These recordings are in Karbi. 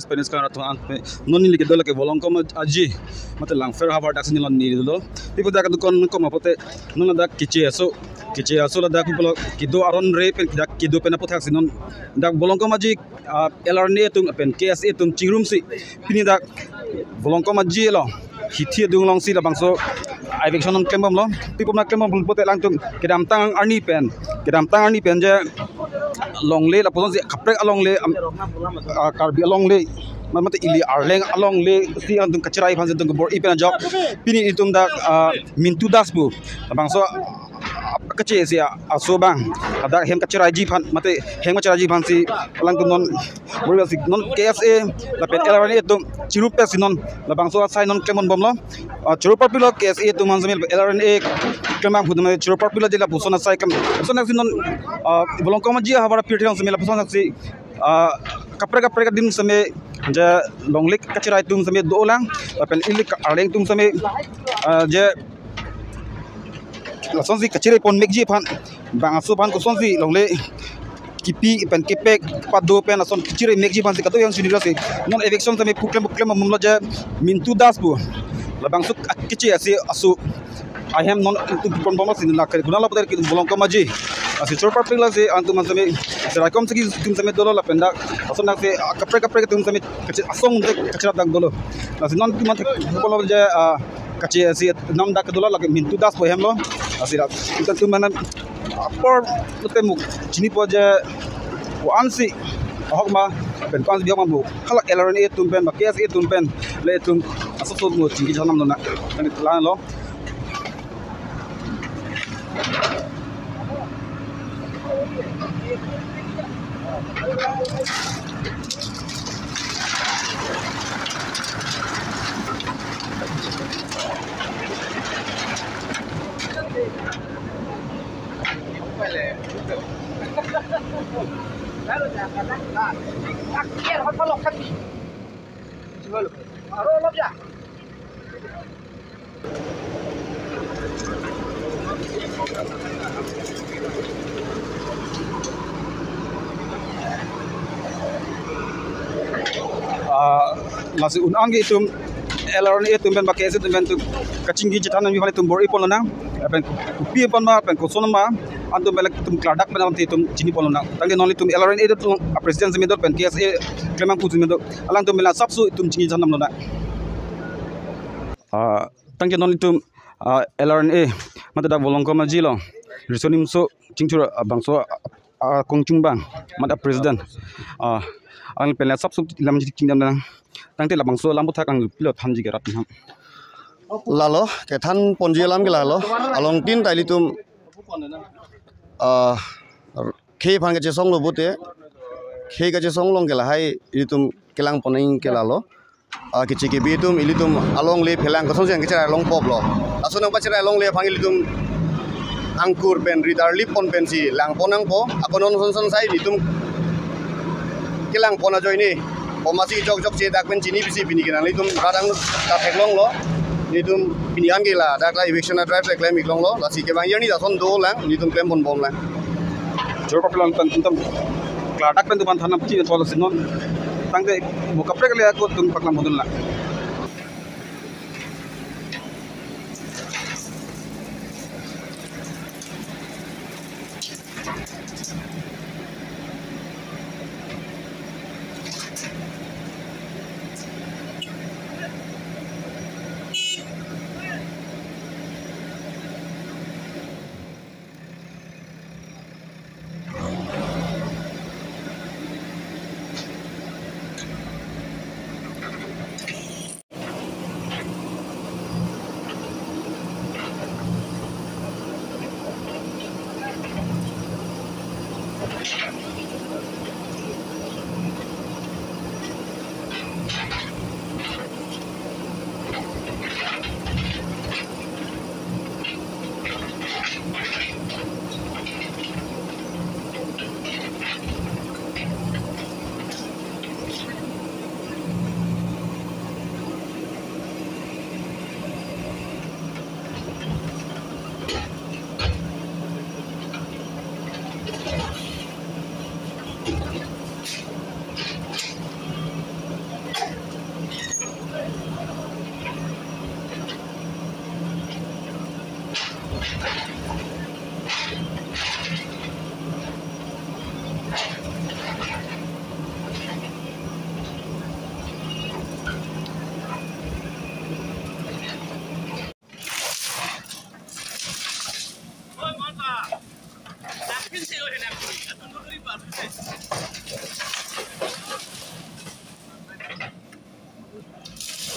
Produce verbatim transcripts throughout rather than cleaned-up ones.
Spanish kan ratu ang pe non neli kedo lake Volongkom Aji mate Langpher havar dak si neli neli do. Pi pu dak dukon kom apote non ladak keche aso, keche aso ladak pi pulo kedo aron re pen dak kedo pen apothaksi non dak Volongkom Aji, ah, L R N A atum pen K S A atum chingrumsi pini dak Volongkom Aji along hithi adung alongsi labangso eviction non klembomlo. Pi pu ma klembom pulote alangtum kedamtang arni pen, kedamtang arni pen je longle lapusonsi kaprek alongle, am, ah, Karbi alongle, ma- mate ili Arleng alongle si alangtum kacherai aphansi itum bor-i pen ajok pini itum dak, ah, Mintu Das pu labangso, ah, kache si aso abang dak hem kacheraiji aphan mate hem kacheraiji aphansi alangtum non bor-i si non K S A lapen L R N A atum chirup si non labangso asai non klembom bomlo. Ah, choro parpilo K S A atum han seme L R N A klembang atum choro parpilo je lapuson asai kam. Lapuson aksi non, ah, Volongkom Aji havar apirthe along seme lapuson aksi, ah, kaprek kaprek adim seme je longle kacherai atum seme dolang lapen ili ka- Arleng atum seme, ah, je lasonsi kacherai pon mekji aphan bang aso aphan kosonsi longle kipi pen kepek pado pen ason kacherai mekji aphansi kado yang sunira si non eviction seme pu klem pu klembomlo je Mintu Das pu labangso keche asi aso ahem non itum pon bomlo si na kare kuna lapote ke Volongkom Aji asi choro parpilo si alangtum han seme seraikom si atum seme dolo lapen dak ason dak si kaprek kaprek atum seme kache- asong de kacherap dak dolo. Lasi non itum han polo je, ah, kache asi nam dak dolo lake Mintu Das pu ahem lo. Asi dak itum mana apor lote mo chinipo je ko-ansi ahok ma pen ko-ansi bihok ma pu hala L R N A atum pen ba K S A atum pen le itum aso so mo chingki chanam lona. Tangte la lo. Ah, lasi un-an ke itum L R N A atum pen ba K S A atum pen itum kachingki chethan nangji aphan itum bor-i pon lonang. Pen kopi aphan ma pen koson ma antum pen itum klardak pen antum itum chini pon lonang. Tangte non itum L R N A atum a president seme do pen K S A klembang atum seme do. Alangtum pen la sapso itum chingki chethan nam lonang. Ah, tangte non itum, ah, L R N A mate dak Volongkom Aji along riso nimso chingchur, ah, bangso, ah, kongchung bang mate president, ah, ang pen la sapso lam chingki nam nang. Tangte labangso lam aputhak ang pilo thanji ke rat nam. Lalo kethan ponji alam ke lalo. Along tin ta ilitum, ah, khei aphan kachesonglo pute, khei kachesong along ke lahai ilitum kelang pon nangji ke lalo. Ah, keche kebi atum ilitum alongle phelang kosonsi kachera long poplo. Laso nangpachera longle aphan ilitum angkur pen ri darlip pon pensi lang pon nangpo. Ako non son son sai ilitum kelang pon ajoine poma si jok jokche dak pen chini pisi pini ke nanglitum radang ta theklonglo. Ilitum pini an ke ladak la eviction drive le klem iklonglo. Lasi kevang arni ta son dolang, ilitum klem pon bomlang. Choro parpilo pen itum klardak pen itum aphan than nam chini pon lasi non. Tangte mo kaprek le ako itum paklang pon lang.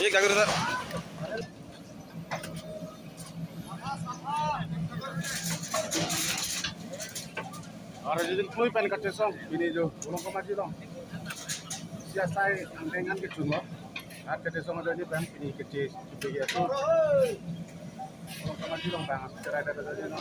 Aru judin klui pen kachesong pini jo Bolong Kamaji along. Sia sai angkeng an kechun lo. At kachesong ajoine pen pini keche chipe aso. Bolong Kamaji along bang cherai dada dada.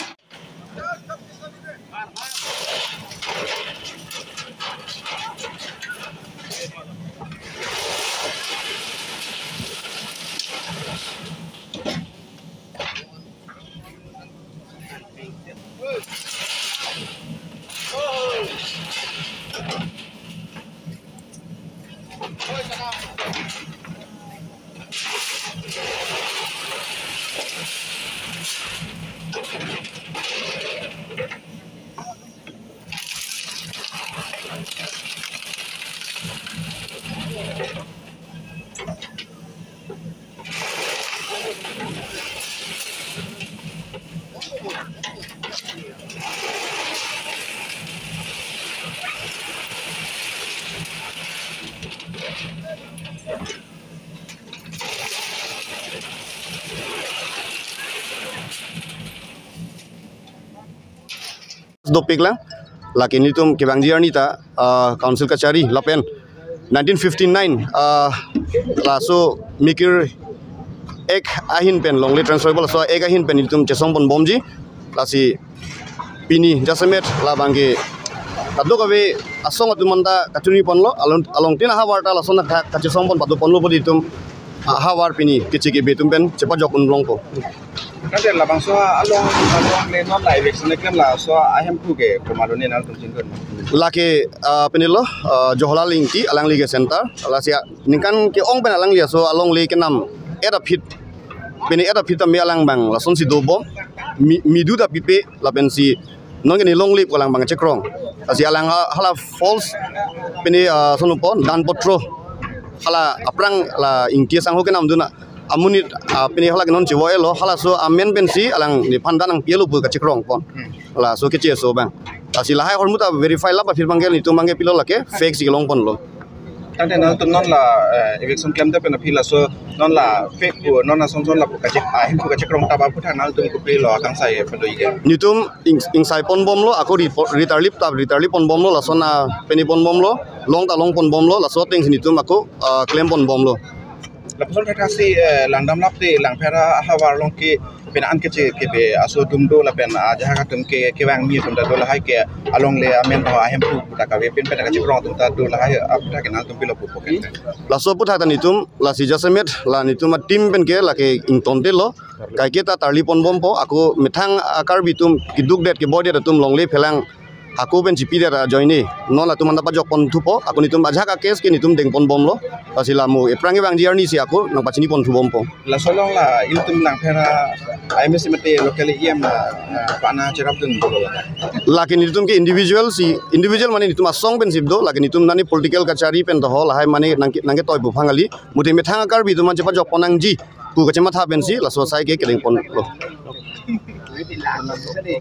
Dopik lang, lake nelitum kevangji arni ta, ah, council kachari lapen nineteen fifty-nine, ah, laso Mikir Act ahin pen, longle transferable laso Act ahin pen nelitum chesong ponbomji, lasi pini jasemet labang ke kadokave asong atum anta kachini ponlo, along, along tin ahavar ta lason athak kachesong pon pado ponlo pu nelitum ahavar pini keche kebe atum pen chepajok un longpo. Kade labangso along, alongle non la eviction keklem laso ahemphu ke komat lo ne nangtum chingkon? Lake, ah, pini lo, ah, Jawaharlal Ingti alangli ke center, lasi ningkan ke-ong pen alangli aso alongle kenam et aphi, pini et aphi tame alang bang lasonsi dobom, mi, midu ta pipe lapensi nonke ne longle pu alang bang chekrong. Lasi alang ha-, hala false pini, ah, sono po dan potro hala aphrang la Ingti asangho kenam dun amonit, ah, pini hala ke non chivo elo, halaso amen pensi alang nephan dan nangpi-elo pu kachekrong pon. Hmm. Laso keche aso bang. Lasi lahai ahormu ta verify lap aphi bang ke nelitum bang ke pilo lake fake si kelong ponlo. Tangte nangtum non la, eh, eviction klemdet pen aphi laso non la fake pu non asonson lapu kachek, ah, ahemphu kachekrong ta ba aphuthak nangtum kopilo akangsai pado ike? Nelitum ing, ingsai ponbomlo, ako ri, ri tarlip ta ri tarlip ponbomlo, lason apini ponbomlo, long ta long ponbomlo, laso atengsi nelitum ako, ah, klem ponbomlo. Lapuson thakthak si, eh, langdam lap te Langpher ahavar along ke pini an keche kebe aso atum do lapen, ah, ajahak atum ke kevangji atum ta do, lahai ke alongle amen ho ahemphu ta kave pen pen kachekrong atum ta do, lahai aphuthak ke nangtum pilo pupo ke? Laso aphuthak ta nelitum lasi jasemet la nelitum a-team pen ke lake ingtonte lo, kaike ta tarlip ponbompo, ako methang a-Karbi atum kedukdet keboidet atum longle phelang hako pen chipidet ajoine non latum anta pajok ponthupo, ako nelitum ajahak a-case ke nelitum deng ponbomlo. Lasi la mo ephrang kevangji arni si ako nangpachini ponthubompo. Laso along la ilitum Langpher a-M A C mate local E M la, ah, pana cherap dun dolo? Lake nelitum ke individual si, individual mane nelitum asong pensi do, lake nelitum nani political kachari pen toho, lahai mane nangke, nangketoi pu aphan kali. Mute methang a-Karbi atum an chepajok pon nangji pu kachematha pensi laso asai ke kedeng ponlo.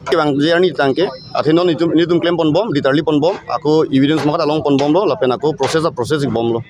Kevangji arni tangte, athe non nelitum, nelitum klem ponbom, ri tarlip ponbom, ako evidence makat along ponbomlo, lapen ako process a-process bomlo.